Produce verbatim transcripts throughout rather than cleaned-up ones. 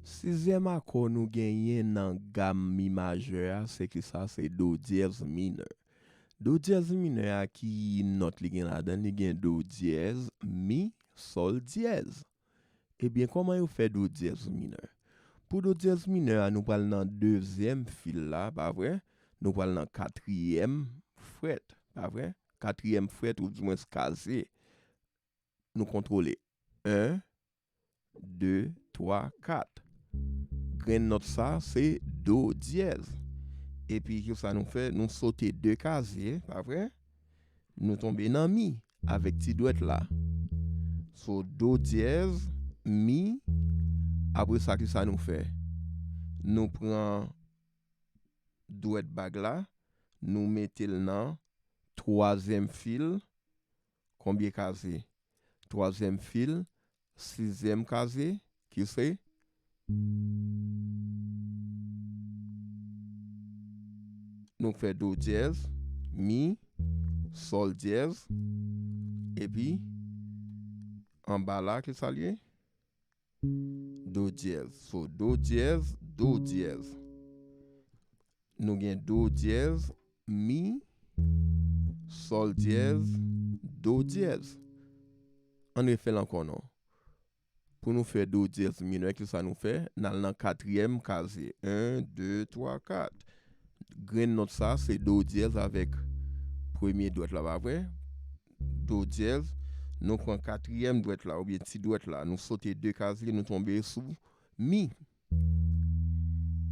Sizyèm akò nou genyen nan gam mi majè a, se kisa? Se do dyèz minè. Do dyèz minè a, ki nòt li gen ladan? Li gen do dyèz, mi, sòl dyèz. Ebyen, kòman yo fè do dyèz minè? Pou do dyèz minè a, nou pral nan dezyèm fil la, pa vre? Nou pral nan katriyèm frèt, pa vre? Katriyèm frèt, oudimwens kazye. Nou kontwole. En, de, twa, kat. Grenn nòt sa, se do dyèz. Epi, kisa nou fè? Nou sote de kazye, pa vre? Nou tonbe nan mi avèk ti dwèt la. So, do dyèz, mi. Apre sa, kisa nou fè? Nou pran dwèt bag la, nou mete l nan twazyèm fil. Konbyen kazye? Twazyèm fil, sizyèm kazye, ki se? Nou fè do dyèz, mi, sòl dyèz, epi anba la, ki sa l ye? Do dyèz. So, do dyèz, do dyèz. Nou gen do dyèz, mi, sòl dyèz, do dyèz. Ann refè l ankò non. Pou nou fè do dyèz minè, kisa nou fè? N al nan katriyèm kazye. En, de, twa, kat. Grenn nòt sa, se do dyèz avèk premye dwèt la, pa vre? Do dyèz. Nou pran katriyèm dwèt la, oubyen ti dwèt la. Nou sote de kazye, nou tonbe sou mi.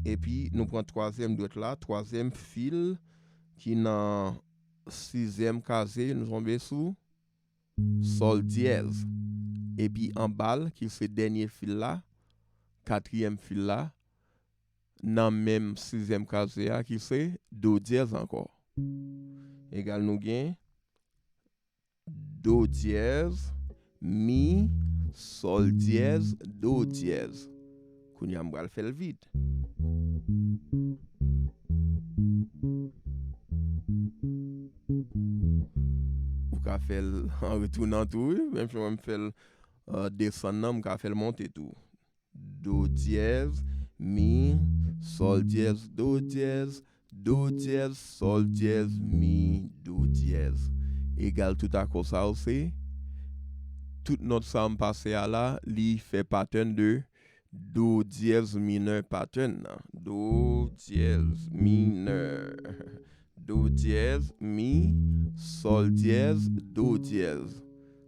Epi, nou pran twazyèm dwèt la, twazyèm fil ki nan sizyèm kazye, nou tonbe sou sòl dyèz. Epi anba l, ki se dènye fil la, katriyèm fil la, nan menm sizyèm kazye a, ki se do dyèz ankò. Egal nou gen do dyèz, mi, sòl dyèz, do dyèz. Kounye a m pral fè l vit. Ou ka fè l an retounan tou, wi. Menm jan m fè l, euh, desann nan, m ka fè l monte tou. Do dyèz, mi, sòl dyèz, do dyèz, do dyèz, sòl dyèz, mi, do dyèz. Egal tout akò sa yo se, tout nòt sa m pase a la, li fè pattern de do dyèz minè pattern nan. Do dyèz minè. Do dyèz, mi, sòl dyèz, do dyèz.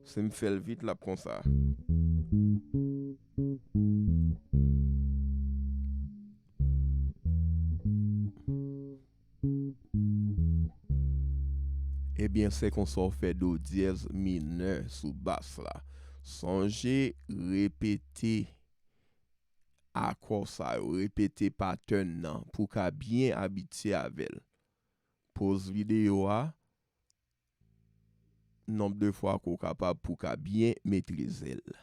Si m fè l vit, l ap konsa. Ebyen, se konsa w fè do dyèz minè sou bas la. Sonje repete akò sa yo, repete pattern nan pou w ka byen abitye avè l. Poz videyo a, nonb de fwa ke w kapab pou w ka byen metrize l.